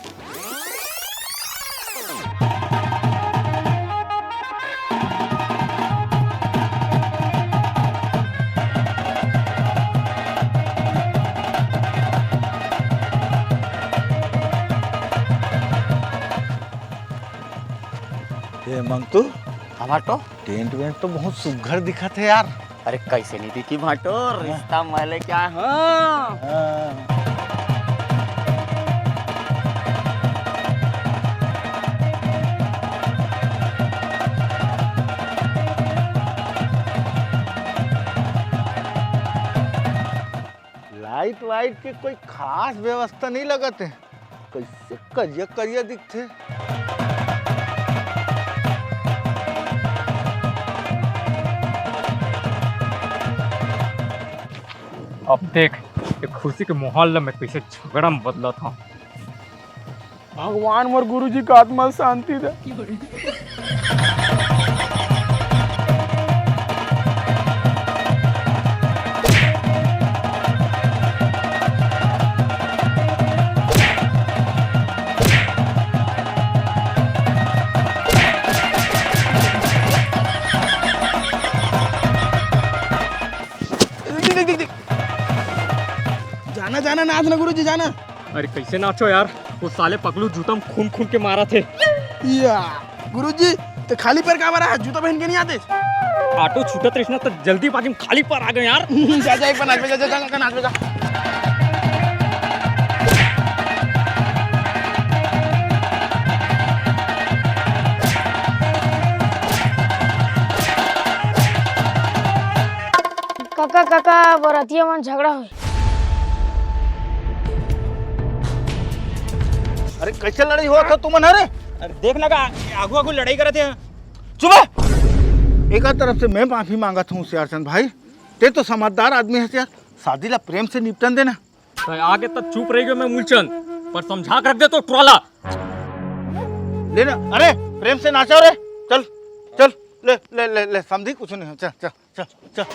ए मंगतू, हमार तो टेंट वेंट तो बहुत सुघर दिखत हे यार। अरे कैसे नहीं दिखी भाटो, रिश्ता महले क्या हो। हाँ। लाइट वाइट के कोई खास व्यवस्था नहीं लगत हे। कैसे करिया करिया दिखथे। अब देख, ये खुशी के माहौल ला मैं कैसे झगड़ा में बदलत हूँ। भगवान मोर गुरुजी का आत्मा शांति दे। जाना नाच ना गुरुजी, जाना। अरे कैसे नाचो यार, वो साले पगलू जूता में खून खून के मारा थे। या, गुरुजी, तो खाली पैर का बारा है, जूता पहन के नहीं आते? ऑटो छूटत रहिस ना, तो जल्दीबाजी में खाली पैर आ गए यार। जा, जा, एक बार नाच बजा, जा, जा, जा, नाच बजा। काका, काका, बरतिया मन झगड़ा होय। अरे, कैसे लड़ाई होत हे तुमन? अरे, अरे, देख ना का, आगू आगू लड़ाई करत हे। चुप हे। एक तरफ से मैं माफी मांगत हूँ, सियारचंद भाई, ते तो समझदार आदमी हे यार, शादी ला प्रेम से निपटन देना। आगे तक चुप रह गयो मैं मूलचंद, पर समझा के रख दे तो टुरा ला। ले ना, अरे, प्रेम से नाचा रे, चल, चल, ले, ले, ले, ले, समझी कुछ नहीं हो, चल, चल। चल, चल।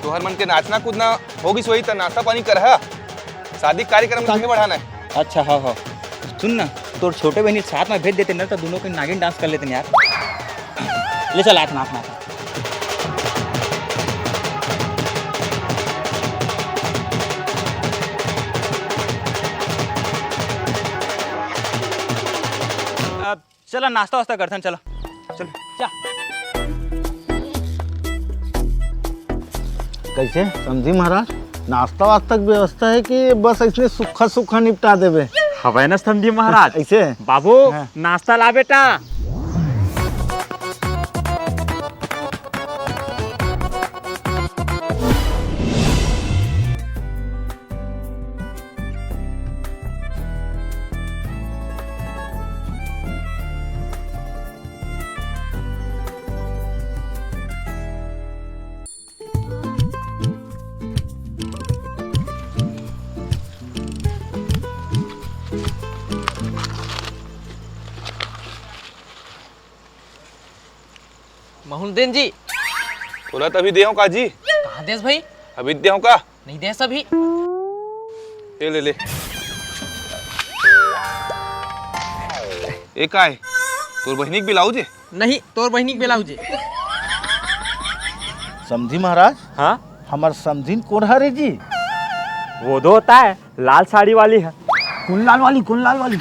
तुहर मन के नाचना कूदना हो गिस होही, त नाश्ता पानी करहा। शादी कार्यक्रम आगे बढ़ाना है। अच्छा, हाँ, हाँ। सुन ना, तोर छोटे बहिनी साथ में भेज देते ना, तो दोनों के नागिन डांस कर लेते यार। ले चल, हाथ में, हाथ में, हाथ में। अब चला, नाश्ता वास्ता करथन, चला। चल। जा। कैसे समझी महाराज, नाश्ता वास्ता की व्यवस्था है कि बस ऐसने सूखा सूखा निपटा देबे? हवय ना समझी महाराज। ऐसे? बाबू, हाँ। नाश्ता ला बेटा। महुलदेन जी। बोला तभी दे हूँ का जी? कहाँ देस भाई? अभी दे हूँ का? नहीं देस अभी। ये ले ले। ये का है? तोर बहिनी के ब्लाउज है? नहीं, तोर बहिनी के ब्लाउज है। समझी महाराज? हाँ? हमर समझिन कोन हरे जी? वो दो होता है। लाल साड़ी वाली है। कौन लाल वाली, कौन लाल वाली?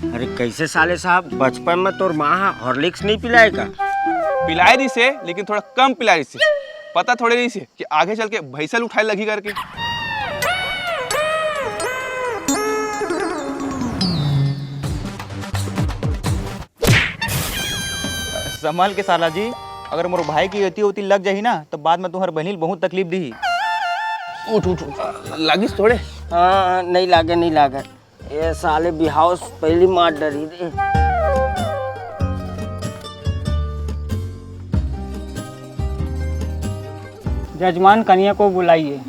अरे कैसे साले साहब, बचपन में तोर माँ हा हॉर्लिक्स नहीं पिलाए का? पिलाए रहिसे, लेकिन थोड़ा कम पिलाए रहिसे। पता थोड़े रहिसे कि आगे चल के भैंसा ल उठाए लगही करके। संभाल के साला जी, अगर मोर भाई के एती ओती लग जाही ना, तो बाद में तुम्हार बहिनी ल बहुत तकलीफ दीही। उठ, उठ, उठ। लागिस थोड़े? हाँ, नहीं लागे, नहीं लागे। ये साले बिहाव से पहली मार डरी रे। जजमान, कन्या को बुलाइए।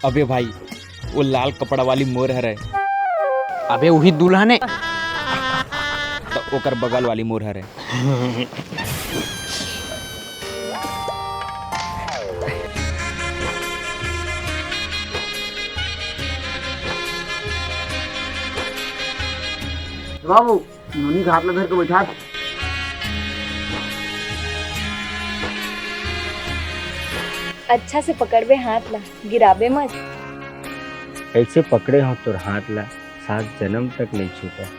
अबे भाई, वो लाल कपड़ा वाली मोर हरे। अबे, वही दुल्हन है। तो ओकर बगल वाली मोर हरे। बाबू, नोनी घाट ला धर के बैठा। अच्छा से पकड़बे हाथ ला, गिराबे मत। ऐसे पकड़े हो तोर हाथ ला, सात जन्म तक नहीं छूटा।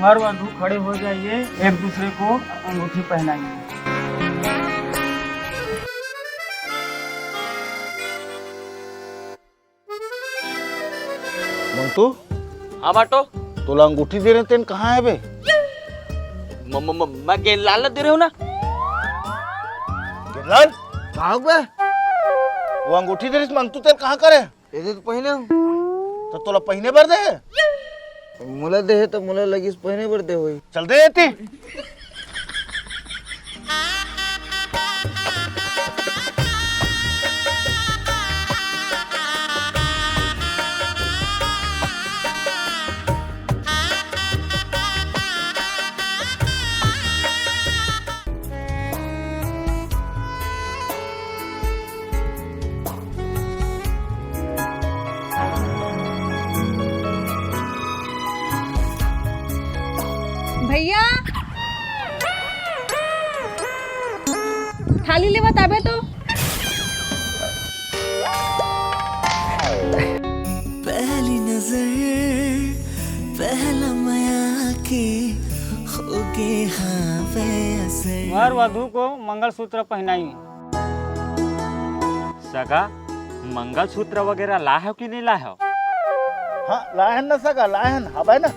वर वधू खड़े हो जाइए, एक दूसरे को अंगूठी पहनाइए। मंगतू, हाँ बाटो। तोला अंगूठी दे रहे तेन कहाँ है बे? म- म- म- मैं गेंदलाल ला दे रहे हूँ ना। गेंदलाल, का हो बे? वो अंगूठी दे रही मंगतू तेन कहाँ करे? ये तो पहिने हूँ। तो तोला पहिने बर दे? मोला दे हे तो मोला लगिस पहिने बर दे होई। चल दे एती। भैया, थाली ले बताबे तो। पहली नजर पहला मया के हो गे हावे असर। वर वधू को मंगलसूत्र पहनाई। सगा, मंगलसूत्र वगैरह लाए हो कि नहीं लाए हो? हाँ, लाए हन ना सगा, लाए हन। हाँ भाई ना,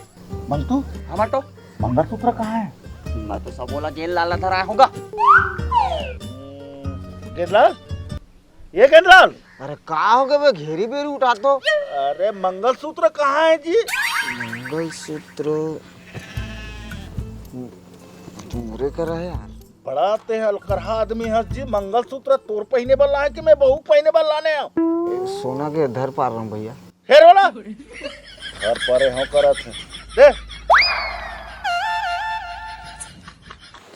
मंगतू, हाँ बाटो। मंगलसूत्र कहाँ है? मैं तो सब बोला गेंदलाल ला धराया होगा। गेंदलाल, ये गेंदलाल। अरे का हो गए बे, घेरी बेरी उठा तो। अरे मंगलसूत्र कहाँ है जी? मंगलसूत्र दूरे करा है यार। बड़ा ते अलकरहा आदमी हस जी, मंगलसूत्र तोर पहिने बर लाए कि मैं बहू पहिने बर लाने आऊँ? सोना के धर पा रहा हूँ भैया। फेर वाला घर परे हो करत है। दे।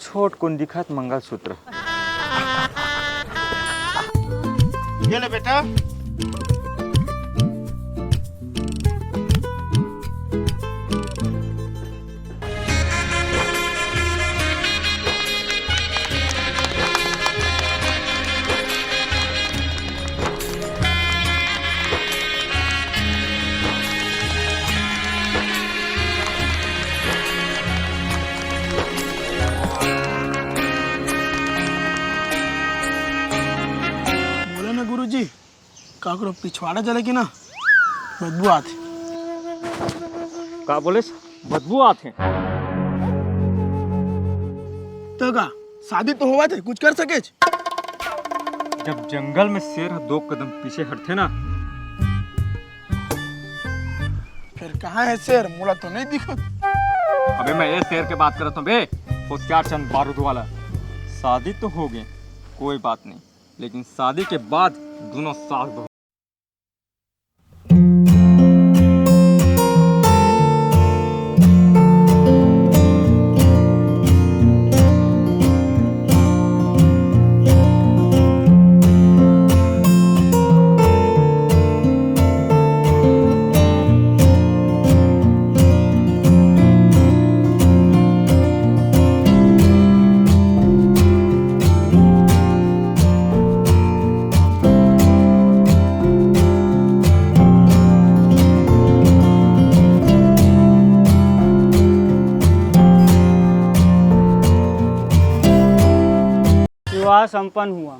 छोट कुन दिखत मंगलसूत्र। ये ले बेटा। बोले ना गुरुजी, काकरो पिछवाड़ा चले कि ना, बदबू आथे। का बोलेस? बदबू आथे। तो का शादी तो होवा थे, कुछ कर सकेच? जब जंगल में शेर ह दो कदम पीछे हटथे ना। फिर कहाँ है शेर? मोला तो नहीं दिखत। अबे मैं ये शेर के बात करत हूँ बे, होशियार चंद बारूद वाला। शादी तो हो गए, कोई बात नहीं, लेकिन शादी के बाद दोनों सास बहू विवाह संपन्न हुआ।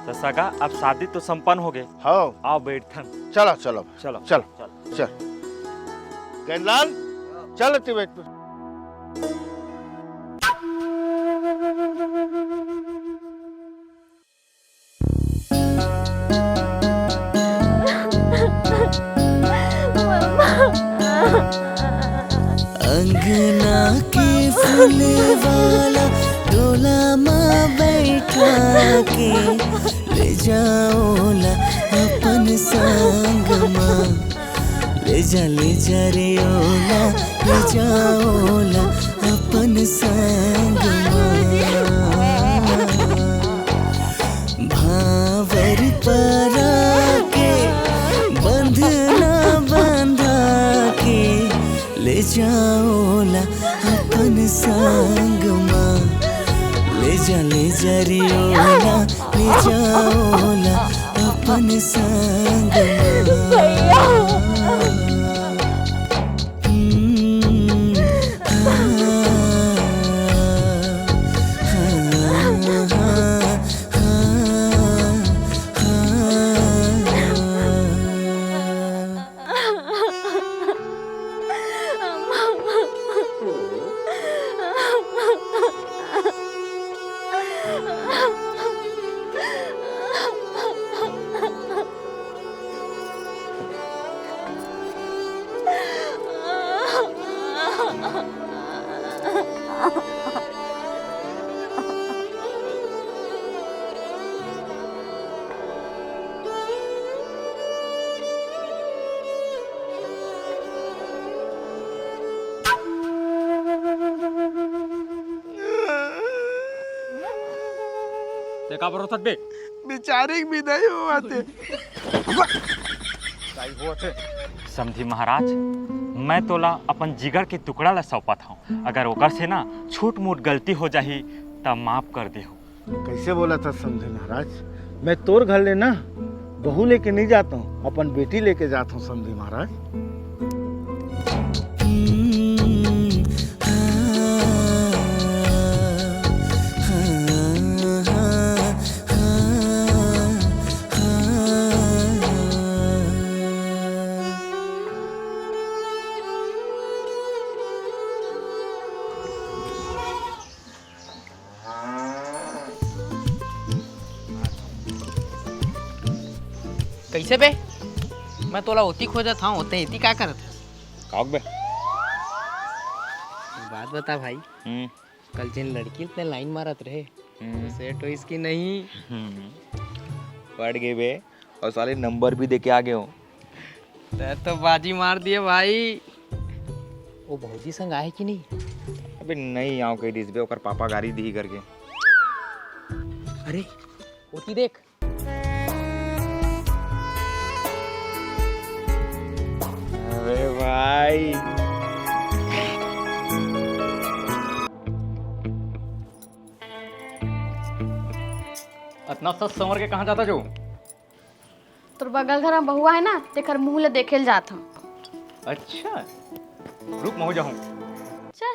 तो सगा, अब शादी तो संपन्न हो गए। हाँ, आओ बैठन। चलो चलो। चलो। चलो। चलो। चल। गेंदलाल, चल एती बैठ तू। अंगना के फूल वाला डोला मा बैठा के ले जाओ ला अपन संग मा। ले जा, ले जा रे ओला, ले जा ओला अपन संग मा। भांवर परा के बंधना बंधा के ले जा ओला अपन संग मा। ले जा, ले जा रे ओला, ले जा ओला अपन संग मा। हम्म, आ, का बरोथत बे? बिचारी के बिदाई होवत हे। समधी महाराज, मैं तोला अपन जिगर के टुकड़ा ला सौंपत हूँ। अगर ओकर से ना छोट मोट गलती हो जाही, त माफ कर देहू। कैसे बोलत हस समधी महाराज? मैं तोर घर ले ना बहू लेके नहीं जात हूँ, अपन बेटी लेके जात हूँ समधी महाराज। कैसे बे? मैं तोला ओती खोजत हूँ, ओते इती का करत हस? काहक बे? बात बता भाई, हम्म। कल जिन लड़की ल तैं लाइन मारत रहे, हम्म। तो सेट होइस कि नहीं? हम्म। पड़ गे बे, अउ साले नंबर भी देके आ गे हो। तैं तो बाजी मार दिए भाई। वो भौजी संग आए कि नहीं? अबे नहीं आव कहि दिस बे, ओकर पापा गारी दिही करके। अरे, ओती देख। अरे भाई। अतना सस संवर के कहाँ जाथस? तोर बगल घर में बहुआ है ना, तेकर मुंह ले देखे ल जात हूँ। अच्छा, रुक, महूँ जाहूँ। चल।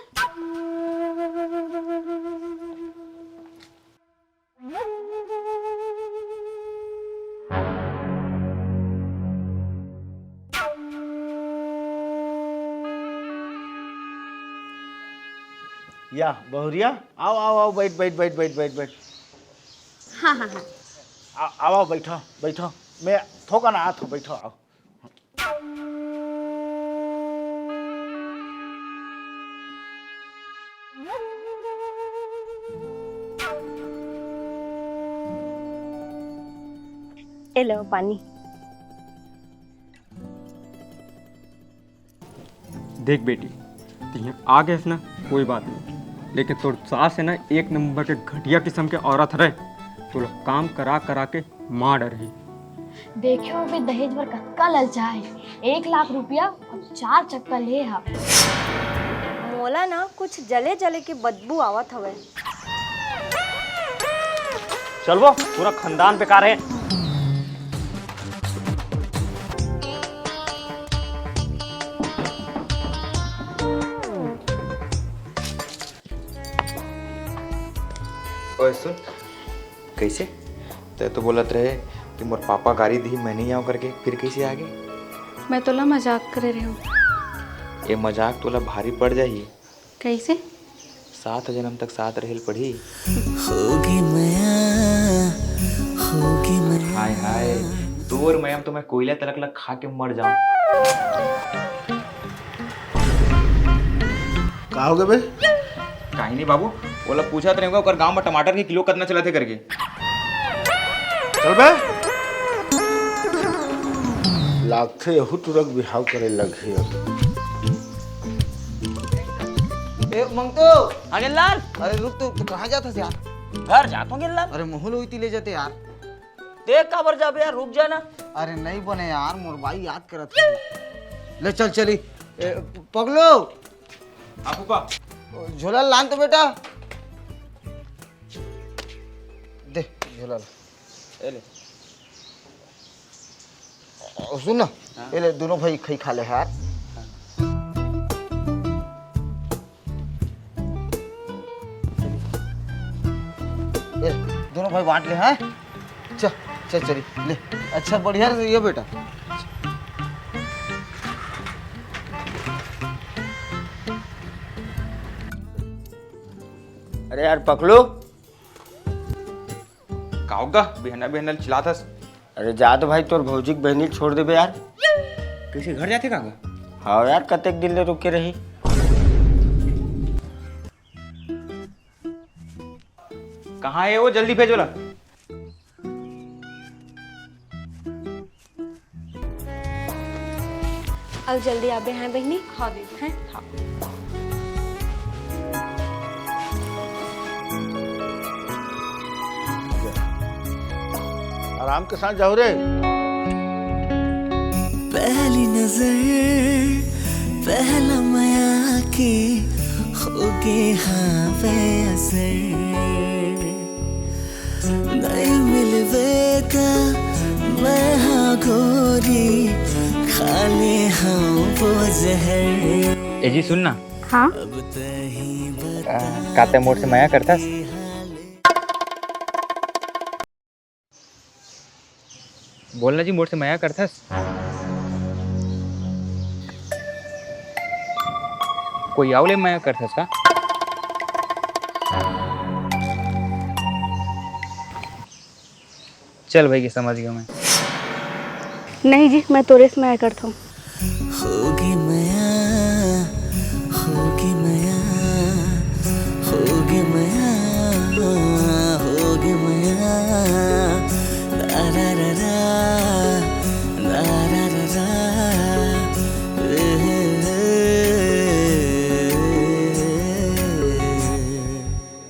या बहुरिया, आव, आव, आव, बैठ, बैठ, बैठ, बैठ, बैठ, बैठ। हाँ, हाँ, हाँ। आ-, आव, आव, बैठो, बैठो। मैं थोकन आत हूँ, बैठो, आव। ए लो पानी। देख बेटी, तिहां आ गेस ना, कोई बात नहीं, लेकिन तोर सास है ना, एक नंबर के घटिया किस्म के औरत हरे, तोला काम करा करा के मार डरही। देखे होबे दहेज बर कतका ललचाए, एक लाख रुपया अउ चार चक्का ले हा। मोला ना कुछ जले जले के बदबू आवत हवय। चल वो, पूरा खानदान बेकार है। ओए सुन, कैसे? तै तो बोलत रहे कि मोर पापा गारी दिही, मैं नहीं आऊँ करके, फिर कैसे आ गए? मैं तोला मजाक करे रहे हूँ। ये मजाक तोला भारी पड़ जाही। कैसे? सात जन्म तक साथ रहेल पड़ी। होगी मया, होगी मया। हाय हाय, तोर मया म तो मैं कोयला तलक ला खा के मर जाऊं। का हो गे बे? काहे नहीं बाबू, ओला पूछत रहेंगे ओकर गांव में टमाटर के किलो कितना चलत हे करके। चल बे। लागथे यहू टुरा के बिहाव करे लगही अब। ए मंगतो। हाँ गिल्लाल। अरे रुक, तू तू कहाँ जात हस यार? घर जात हूँ गिल्लाल। अरे महूं ल उइती ले जाते यार। देख काबर जाबे यार, रुक जा ना। अरे नहीं बने यार, मोर बाई याद करत हे। ले चल चली। ए, प-, पगलू। हाँ फूफा। झोला लान तो बेटा। दे झोला ला। ए ले। अ, सुन ना, हाँ। ए ले, दोनों भाई खई खा ले यार। हाँ। ए, दोनों भाई बांट ले, हाँ? चल, चल, चली, ले। अच्छा, बढ़िया से ये बेटा। अरे यार, पकलू। का होगा? बिहना बिहना चिल्लात हस। अरे जा तो भाई, तोर भौजी के बहिनी छोड़ देबे यार। कैसे घर जाते का गा? हाँ यार, कतेक दिन ले रुके रही। कहाँ है वो? जल्दी भेजो ला। अउ जल्दी आबे, हैं बहिनी? हाँ दीदी। हैं? हाँ। राम के साथ जाओ रे। पहली नजर, पहला मया के, हो गे हावे असर। नहीं मिलवे का मैं हाँ गोरी, खा ले हाँ वो जहर। ए जी, सुन ना। हाँ? आ, का तैं मोर से मया करथस? बोल ना जी, मोर से मया करथस? कोई आऊ ले मया करथस का? चल भाई, के समझ गया मैं। नहीं जी, मैं तोरे से मया करथौं।